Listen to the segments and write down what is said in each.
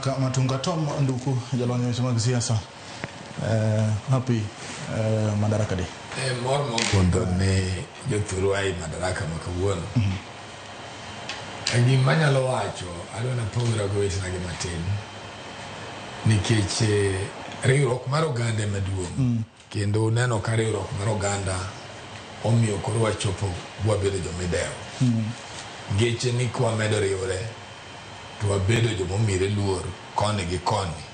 Baraka Matunga. Tom Nduku, jalony e weche mag siasa, happy Madaraka Day. Mor mogundho ne jothurwa e Madaraka ma kawuono. Gima anyalo wacho, adwa napogra gi owetena gi matin nikech riwruok mar oganda ema duong'. Kendo neno ka riwruok mar oganda omiyo koro wachopo wabedo joma idewo. Ngeche ni kwamedo riwre to wabedo joma omire luor koni gi koni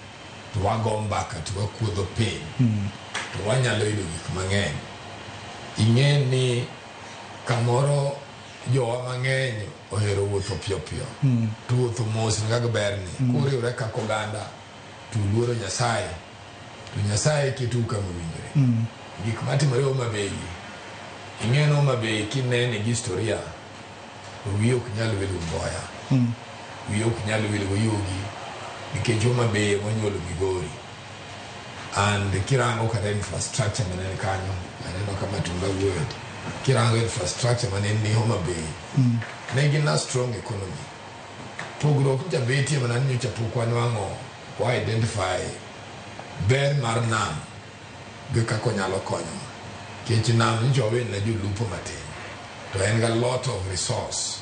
to wago mbaka to wakuodho piny to wanyalo yudo gik mang'eny. Ing'e ni kamoro jowa mang'eny ohero wuotho piyo piyo to wuotho mos ni kaka berni. Kuriwre kaka oganda to uluoro Nyasaye to Nyasaye ketou kama owinjore. Gik matimore Homa Bay gi, ing'e ni Homa Bay kinene gi historia to wiyi ok nyal wil gi Mboya. Wiyi ok nyal wil gi Oyugi nikech Homa Bay ema onyuolo Migori. And kirango kata infrastructure mane ni kanyo, aneno ka Matunga wuoyo, kirango infrastructure mane ni Homa Bay, ne gin a strong economy. Pogruok nyocha betie mana ni nyocha pok wanwang'o wa identify ber mar nam gi kaka onyalo konyowa. Nikech nam nyocha wawene na jolupo matin to en ga lot of resource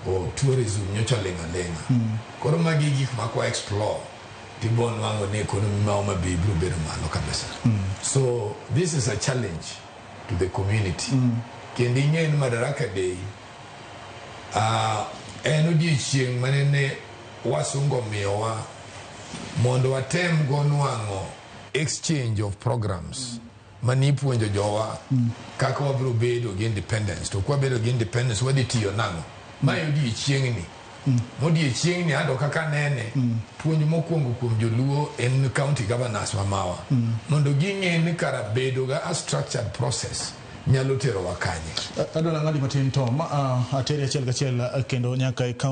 or tourism nyocha oling' aling'a. Koro magi gik ma kwa explore tibo nwang'o ni economy ma Homa Bay biro bedo malo kabisa. So this is a challenge to the community. Kendo ing'e ni Madaraka Day en odiechieng' manene wasungu omiyowa mondo watem go nwang'o exchange of programs mane ipuonjo jowa kaka wabiro bedo gi independence to kwabedo gi independence wadhi tiyo nang'o. Ma e odiechieng'ni. Modiechieng'ni anto kaka anene, puonj mokwongo kuom joluo en county governors mamawa mondo ging'e ni kara bedo ga a structured process nyalo terowa kanye. Adwa nang'adi matin Tom, ateri achiel kachiel kendo nyaka e county.